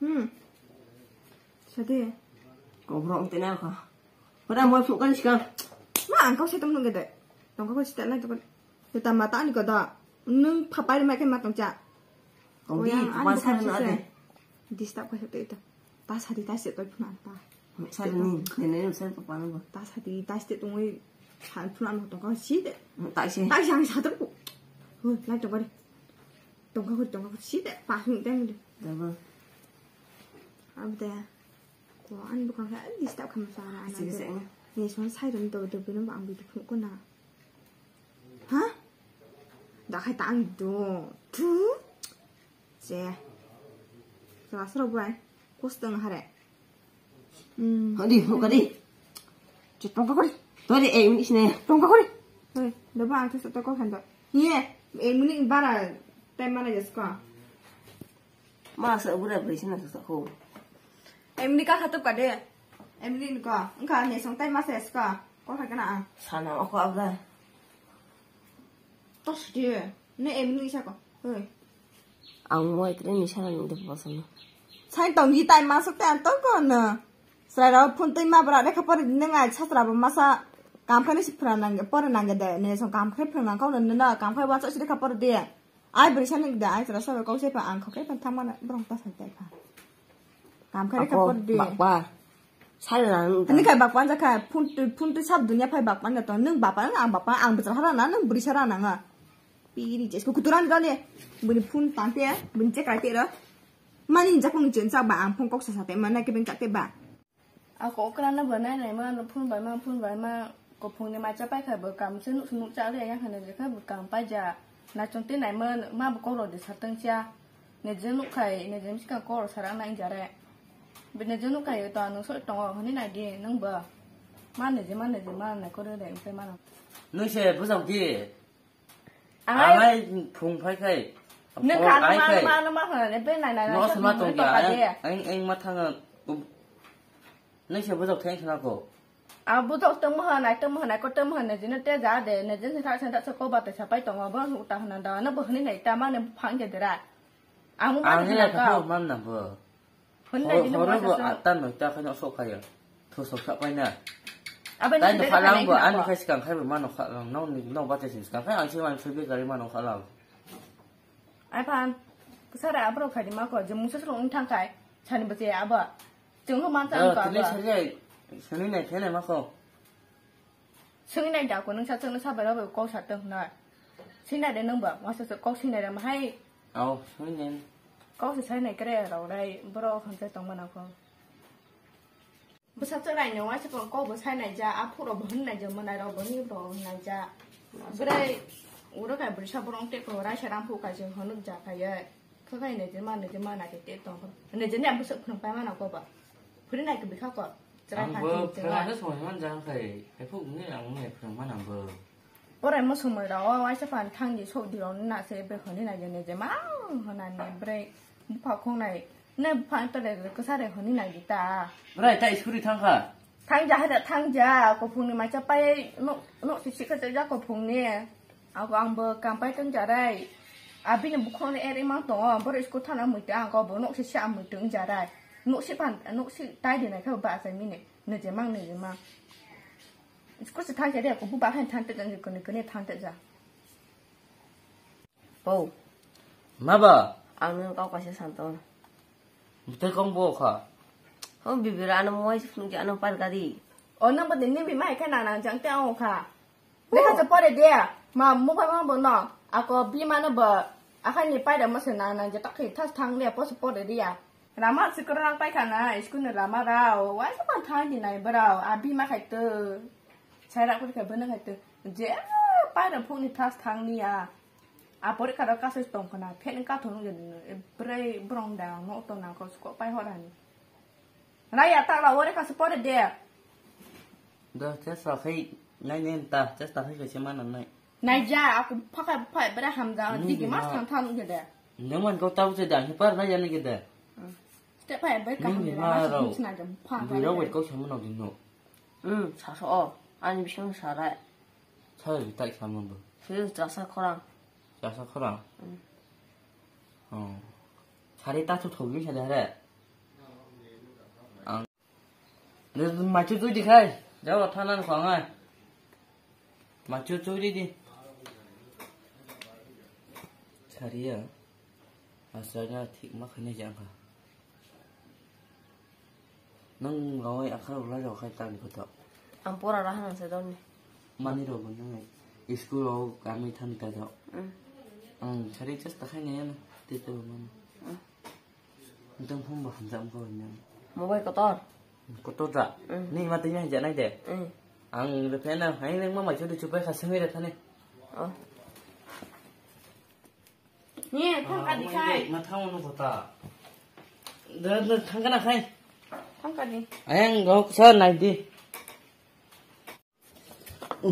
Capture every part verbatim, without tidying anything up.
Hmm. Sade. Kobrok tena kha. Pada mo phuk kan sikang. Ma ang kau setum nung gede. Tongka ko sita lai to. Teta mata ni ko da. Nung phapai ma ke ma tong cha. Kau di Oya, phapai ani sa bukan na sisa. Ade. Disturb ka sete ito. Ta sadi ta se toi phuna ta. Sa ni ne ne sa papa nung. Ta sadi ta se tungui. Sa phuna no tongka site. Ta se. Ta se ang sa to. Ho, lai tongka de. Tongka ko tongka ko site. Pa hung teng de. Daba. Abde. Ko ani bukan ka disturb kam sa ra. Sigi se. Ni son sai ram to to bino ba ang bi phuk ko na. Ha? Dakhai ta ang do. Tu? Je. Sera sera buai. Kosteng hare. Hmm. Hadi, hukadi. Chet tongka kori. Tori, eh, ini sini. Tongka kori. Hei, daba ang tu sa toko khando. Ye, eh, muni bara time mana jesko. Ma sa bura bri sina sa ko. Emni ka khatop ka de. Emni ko. Engka ne song tai masa eska. Ko kha kana ang. Sana ako abla. Tos de. Ne emni sa ko. Hei. Ang mo itre ni sana ni de bosan. Sai tong gi tai masa te an to ko na. Srai ro phun tei ma bra de kha pore nang ai sasra bo masa. Kam khani si phra nang pore nang de. Ne song kam khani phra nang ko na na kam khai wa sa si de kha pore de. Ai bwrwi sani da ai chwra sabo kok se pha ang khok khe pha thangmana borok ta sai tai pha. Kam khe khe Ako por di. Bakwa. Sai rang. Ani khai bakwa ja kha phun tu phun tu sab dunia phai bakwa na to nung bapa na ang bapa ang bwchra hara na nung bwrwi sara na nga. Piri jes ko kuturan dole. Bini phun tante bini che kai te ro. Mani jakung chen sa ba ang phun kok sa sa te mana ke ben chak te ba. Ako okra no bo nai nai ma, no phone bai ma, phone bai ma, kophong ni macha pai kha bo kam se nuk nuk cha le ya hane je kha bo kam pai ja. Na chong te nai ma, ma bo koro de satang cha. Ne je nuk khai, ne je miska koro sarang nai jare. Be ne je nuk khai to anu so tongo honi nai di nang bo. Ma ne je, ma ne je, ma nai koro de pe ma no. Nui se bujang di. Ang Ang ai ai phung phai khai. Nung Phung ka ai nung ma khai. Nung ma nung ma hwnwi be nai nai No nai sama sok tong nung ya. Ai, ai, ai ma thang. Nai se bujok theng khna ko. A bujok tong mo hwnai tong mo hwnai ko tong mo hwnai jino te ja de ne jin sa sa sa ko ba te sa pai tong bo nu ta hwnda no bo hwnwi nai ta ma ne phang je dera. Ang mo Ang ma ne hwnwi ka ko. Man na bo. Hwnwi Hor-, jini horo masa bo sa. Atta noita khaino sok khayo. Thusok sa paina. Abe Tai ni no dere khalang khanai bo, khna ani ko. Khai sikang khai bo mano khalang. Nong ni, nong bate sin sikang khai, ang si man sui be gari mano khalang. Ai phan, kusara abro khai di ma ko, je musa sro ung thang khai, sani bache aba. Chung ho man sa Da, ko tini aba. Sari ai, sani nai khene ma ko. Swngwi nai da ko, nung sa chwngno sa bai rw bai kok sa tong hwnwi. Swngwi nai de nung ba, uansuk kok swngwi nai de mahai. Au, swngwi nai. Kok se sai nai kre rw rai, borok hwn se tong mano kho. Bwsa chwrai ni uansuk kok bo sai nai ja, aphuru bo hwn nai ja, mwnai rok bo ni bo hwn nai ja. Bwrai uro kai bwrisa borok tei ko raisa rang phu kai se hwnuk ja kai ye. Khakai nai je ma, nai je ma, nai ke te tong. Nai je ne bwswk phwrwng pai mano ko ba. Phwrwng nai ke bikha ko. Chwrai Ang phan bo tin phwrwng chwrai. Ano song man jang khai. Hai phuk ni ang ne phwrwng man ang bo. Borai mo sumai rao, waisa phan thang di sok di rao na se be khoni nai je ne je ma, hona ne bre. Bupha khong nai. Ne bupha to le kasa re honi nai di ta. Brai tai suri thang kha. Thang ja hada thang ja, ko phung ni mai cha pai no, no si si ka ja ko phung ni. Ako ang bo kam pai tong jarai. Abini bukhong ni eri mang tongo, boro school thana mui tong, ako bo nok se sa mui tong jarai. Nok se pan, nok se tai di nai kha ba asai mini. Ne je mang, ne je mang. School se thang jarai, ako bu ba han thang te jang, kone kone thang te ja. Po. Ma ba? Ang nung kau kaisa santo. Butai kong bo kha. Ho bibira ano moi phung ja ano par gari. O nang ba din ni bi mai kha nang nang jang te ang kha. Lekha se pore de. Ma, mobile ma bo no. Ako bima no bo. Akhai ni paida mo se nang nang je tak thas thang le po se pore de ya. Rama se kor rang pai khana, school ni rama rao. Wai se pan thang di nai brao. A bima khai to. Sai rak pur khai bana khai to. Je paida phung ni thas thang ni ya. A pore karo kaso tong khana. Phen ka thong je. Brai brong da no to na ko ko pai horani. Raya ta la ore ka se pore de. Da, chesta khai nai nai ta, chesta khai kaisa ma nang nai. Nai ja, aku phaka phai bera hamja, Nung digi di mas ma. Thang thang je de. Nung man ko tau che da, ni par nai ya ni ke da. Step phai bai ka Nung di hamja, ma mas rau. Sna ja pha. Bui rau wet ko samu no din no. Hmm, sa so o, ani bising sa rai. Sa bi tai samu bo. Su chasa khorang. Chasa khorang. Hmm. Oh. Sari ta thu thogin sa da re. Machu tui di khai. Jao thana ko ngai. Machu tui di di. Sariya. Asa ga thik ma khane jang kha. Nang rawai akhar ulai rok khai tang koto. Ang pora raha nang sa doni. Mani rok bo nang school rok kami thani ta jao. Mm. Ang sari chesta khai ne na. Te te bo mani. Mm. Ntang phung bo hamjam ko nang. Mobile kotor. Kotor da. Mm. Ni ma tanya ja nai de. Mm. Ang le phena hai nang ma mai chodi chupai kha sami re thani. Oh. Ni thang ka di khai. Ma thang no kota. Da da thang ka na khai. Thang ka di. Ayang go sa nai di. Uh,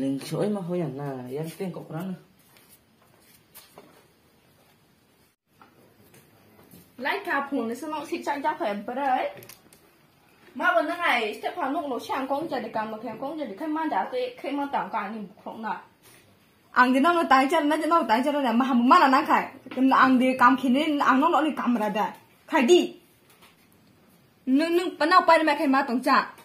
ling soi ma hoya na, yang teng kok rana. Lai ka phone ni sono sik chak jak hai brai. Ma bo nang ai step ha nok lo siang kong jadi kam lo kong jadi khai ma da te khai ma tang ka ni bukrok na. Ang di nang tai char na di nang tai char na ma ma na nang khai. Kem ang di kam khini ang no ni kam ra da. Khai di. Nung nung panau pai ma khai ma tong cha.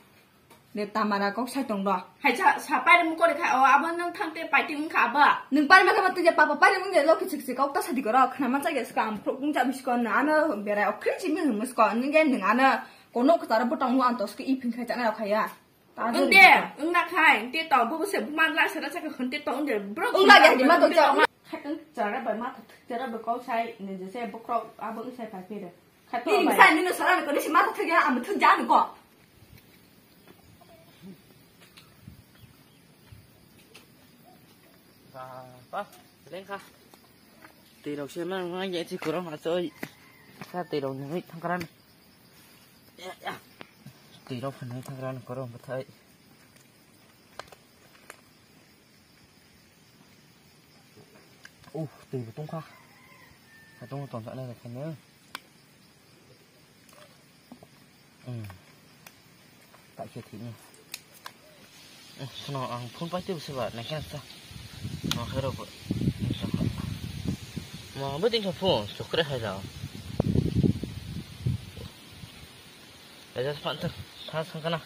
De tamara kok sai tong do. Hai cha sa pai mu kori khai o abo nang thang te pai ti ung kha ba. Nung pai ma khai ma tong cha papa pai mung de lo kichik chik kok ta sadi koro khna ma cha ge skam khrok ung cha bisko na ano berai o khri chi mi hum sko nung ge nung ano kono ktar bo tong wan to ski i phin khai cha na khai ya. Ung de ung na khai te to bo se man la sa ra cha ka khon te to ung de bro. Ung la ge di ma to cha. Khai tong cha ra ba ma to cha ra ba kok sai ni je se bo kro abo ung sai pai pe de. Khato bai. Ni sa ni no sara ko ni si ma thak ya am thak ja ko. Ba, leng kha. Tei rok se ma ma ya chi kurang ma choi. Sa tei rok ni thang kran. Ya ya. Tei rok ni thang kran kurang ba thai. Uh, twi bo tongkha. Satung tongjaknai rok khaino. Hmm. Tak khe thikni. Hmm, sono ang phone pai twi bo seba nangkhe sa. Mo khe rok. Mo bo tingkha phone chukre hai rok. Aja phan tak sa sangkana.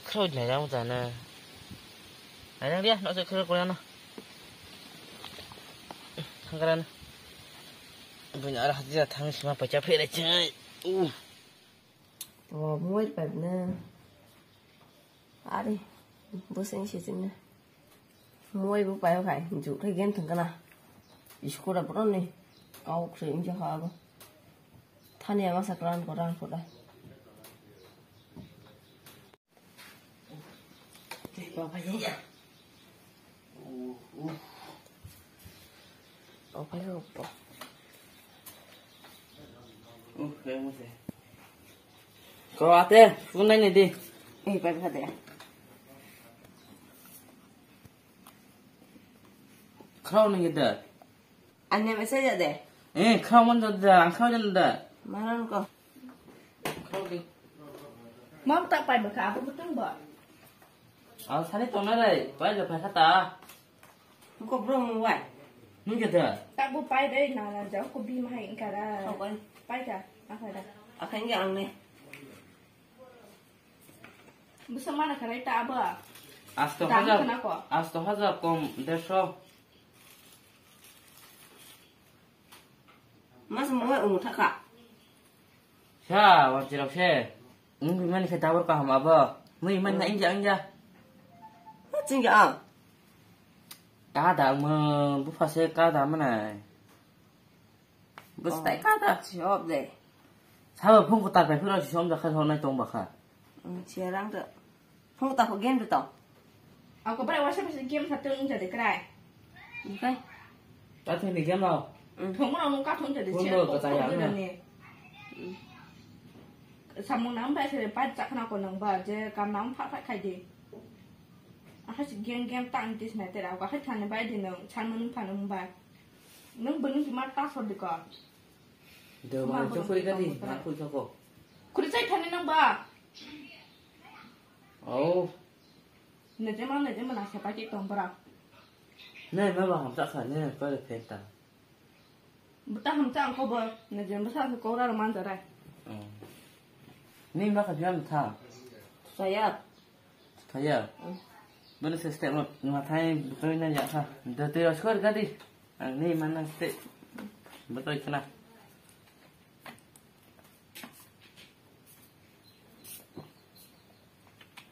Khro nai jang jana. Nai jang dia no se khro ko jana. Sangkana. Bunya ara hajira thang sima pacha phere chai. Uh. To mobile pa na. Are, bwswng se chwngno. Moi bo paio khai, jukhe gen thwngkana. Iskura boroni kau khre wngya ha abo. Thani ama sakran ko ran ko da. Tei baba ye. Uh, uh. Opai opo. Uh, kaya mo se. Ko ate, phone nai ni di. Eh, pai kha de. Khraw ni da. Anya message de. Eh, khraw man da, ang khraw jan da. Maran ko. Khraw di. Mam tak pai ba kha, abu betung ba. Ang sani tong na rai, pai ja pai kha ta. Ko bro mo wai. Nung ke da. Tak bu pai dei na na ja ko bi ma hai engkara. Ko pai. Pai ka, apa da. Akan ge ang ne. Bisa mana kha rai ta ba. Asto Dam hajar. Kena ko. Asto hajar kom dersho. Mas mo wai umu thaka. Sa, wan chirok se. Wngwi mani khe tabur kaham abo. Wngwi mani na wngya wngya. Ma chwngya ang. Kada wngma bupha se kada manai. Bwstai kada. Si ob de. Sabo phung kwtal bai phuro si somjakha sonai tong bakha. Siarang to. Phung ta ko gen to. Ako bai wasa bisa game satu wngja de krai. Oke. Kathon ni game rok. Thongmano nung kathon jadi. Phone siya bo kok kachaya kok na. Ni. Samung nang bai sere pai chakna ko nang ba je kam nang pha pha khai di. Aha si game game ta antis na tera ko hai thani bai di nang chan mun pha nang ba. Nang bunung ki mar ta so di ko. De ma chokri ka di ma khui ka ko. Kuri chai thani nang ba. Oh. Nijema nijema na sepai ki tong bra. Nai ma ba hamsa kha ne ko le phek ta. Buta hamsa ang ko bo nijema sa ko ra man jarai. Oh. Ni ma kha biya mtha. Saya. Saya. Hmm. Bani se step ma, ma thai butoi na ya kha. Da te os kor gadi. Ang ni mana step. Butoi kana.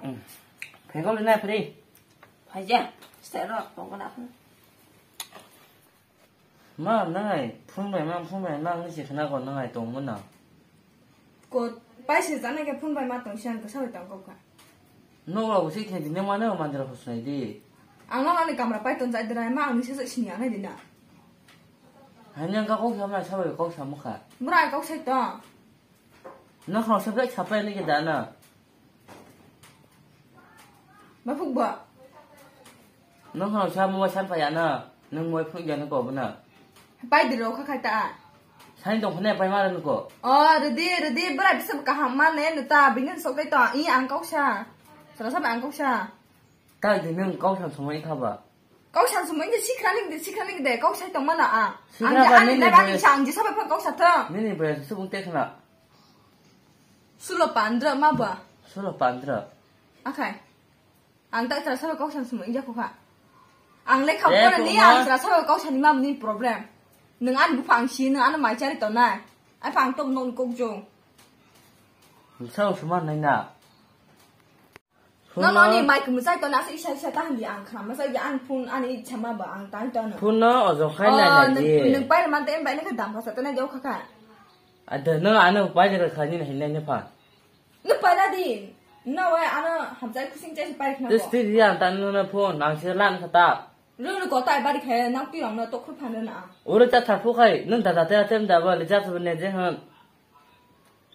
Hmm. Phego le na free. Phai ya. Step ro, tong kana. Ma, nangai, phun bai ma, phun bai ma, wngwi se khna ko, nangai tongmo na. Ko, paisa jana khe phun bai ma tong siyan, kwsa bai tong kok kha. Nok rok se khe di, nang ma, nang mandra hosnai di. Ang no ani kamra pai ton jai dra, ma, ang ni se sini anai di na. Hai nang ka kok sama, sa bai kok sama kha. Bura kok sai tong. Nokhrok se bai sapai ni ke dana. Bafuk ba. Nokhrok sa mo san paya na. Nang mo phuk jana ko bana. Pai di ro kha kha ta. Sai dong khne pai ma ran ko. O, redi, redi, bra bisa kaham ma ne, nuta bini sok dai to. I ang kok sa. Sara sa ang kok sa. Ta di nang kok sa somoi kha ba. Kok sa somoi de sikra ni de, sikra ni de, kok sai tong ma na a. Ang sikra de ba ani nini nai ba bai ni sa ang ji sa ba kok sa tho. Nini bai subung te khna. Sulo pandra ma ba. Sulo pandra. Akhai. Ang tak terasa kok sang semua injak kha. Ang lekha Eh, pora ni tuma. Ang terasa kok sang ni mam ni problem. Nang an buphang si, nang an mai chari to nai. Ai phang tom non kok jong. Sao suma nai na. No, no, ni mai kemu sai to na isa isa tahan di ang kham. Masa ya an phone ani ichha ma ba ang tan to no. Phone no ojo khai Oh, nai na nang, di. Nang pai man te em bai na ka dam phasa to na jau kha kha. Ada no ano pai jera khani na hinai ne pha. Nuk paina di. No way, ano hamjai kusing chai pai khna This ko. Three ang tan no phone ang se lan khata. Rung rung ko tai bari khe nang pi rong no to khur phan na. Oro ta thapu khai nung dada te atem da ba le jak ne je han.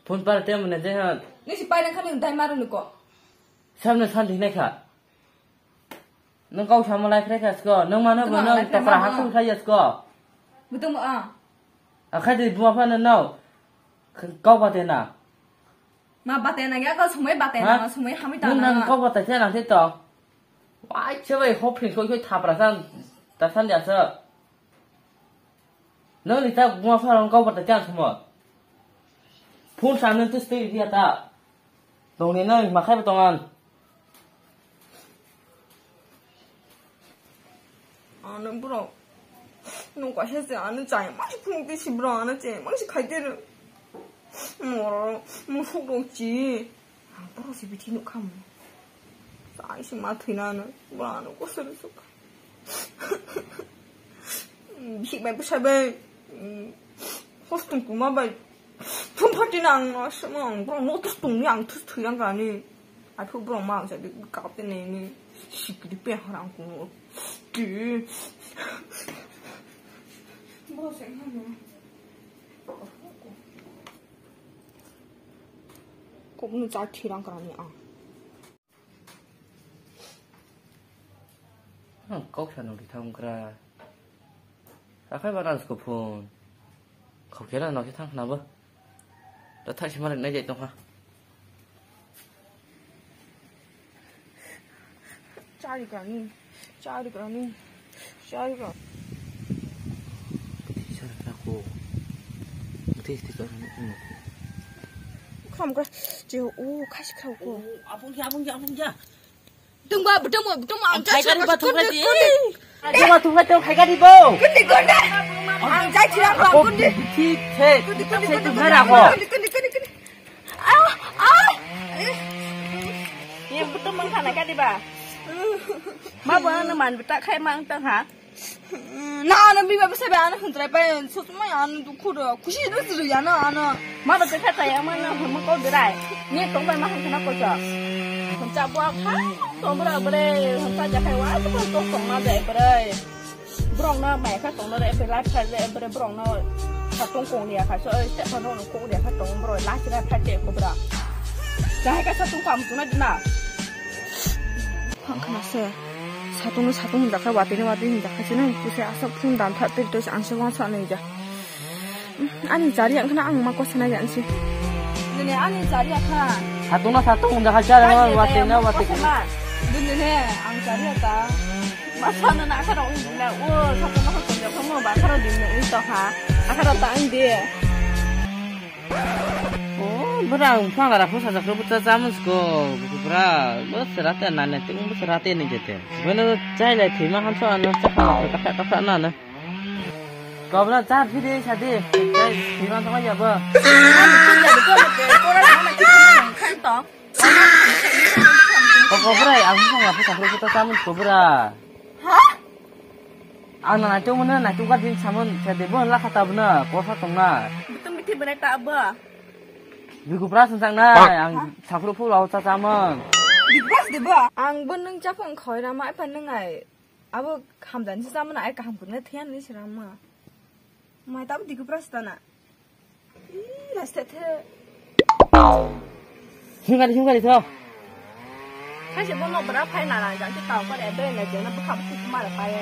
Phone par tem ne je han. Ni si pai na khani dai maru nu ko. Samne san di ne kha. Nung kau sama lai kre kha sko, nung mano bo Tuma nung lai kre tokra ma ha bo. Khum khai sko. Butung bo a. Akhai di buma pha no no. Kau ba te na. Ma bate na ya ko sumai bate Ha? Na, sumai hamai ta Nung na. Nang kau ba ta te na te to. Wai che bai hop phin koi koi thapra san ta san dia sa. Nang ni ta buma pha rong kau ba ta te ang sumo. Phone sa nung tu stay dia ta. Tong ni nang ma khai ba tong an. Ano bro, nung kaisa se ano chai mangsi phung tisi bro ano chai mangsi khai tero. Moro musuk rok chi. Ang bro si bithi nuk kham. Chai si ma thwina ano bro ano kosor suk. Bihik bai bwsai bai. Hostung kuma bai. Thum phatina ang no asama ang bro no tus tungni ang tus thuyang kani. Aphuk borok ma ang jadi kap te neng ni sikiri pe harang kuno. Ki. Borok se hano. Kok no chak thirang karani ang. Ang kok sa nung thang kra. Akhai ba nang sko phone. Khokera nokhe thang khna bo. Da thak sima rinai jai tongkha. Chari kani, chari kani, chari kani. Kham kra, je o khasi khau ko. Abung ya, abung ya, abung ya. Tungba, butungba, butungba, ang Ang chai chai kari ba thungla di. Kundi, kundi. Tungba thungla tong khai kari bo. Kundi, kundi. Ang chai chira ba, Ako kundi. Bithi khe. Kundi, kundi, Chai kundi, tungla kundi, ra ko. Kundi, kundi, kundi, kundi. Ah, ah. Ye butung mang khana kari ba. Ma bo ano man buta khai mang tang ha. Na ano biba bwsai bai ano hwnjrai pai sosmai ano dukhu rw khusi rw srw ano ano. Ma ba kwtha chaya ma no hwnma kok dwrai. Ni tong bai ma hwn khna kocho. Hwncha bo kha tong bwrw bwrwi hwncha jakhai wa tong tong ma jai bwrwi. Borok no mai kha tong no re bwrwi lai phai re bwrwi borok no kha tong kong ya kha so oi te phano kok ya kha tong bwrwi lai chira phai te ko bwrwi. Jahai ka sa tong kam tuna dina. Ang khna se. Satung ni satung hinjakha, watwi ni watwi hinjakha, sini puse asa phun dan thak tei tei ang se wansa nai ja. Ani chari ang khna ang ma kosa nai ja si. Nini ani chari akha. Satung na satung hinjakha, chari ma watwi na watwi. Dini ne ang chari ta. Masa na na akha rong na o satung na satung ja mo ba akha rong din ni to ha. Akha rong ta ang de. Oh, Bura ang phang lara phusa jakro bwtsa chamun sko bura bwsra te nane tung bwsra te ni jete. Bono chai lai thima hanso ano chakha kakha kakha nana. Kobra cha phidi sadi chai thima thama ya bo. Kok kok brai ang phang lara phusa jakro bwtsa chamun sko bura. Ha? Ang na naituk mano naituk ga din samun se debo la khata bwna kosa tongna. Betung bithi bwna ta ba. Bigupra sung sang na ang sakru phu lau cha chamun. Big boss debo. Ang bo nung chapang khoi rama ai pa nung ai. Abo hamdan si chamun ai kaham kurna thian ni sirama. Mai tabu digupra stana. Ih, last the. Himkari, himkari tho. Kaisa bono bra phai na lang jang tau kore doi na jena bukha bukhi mara pai.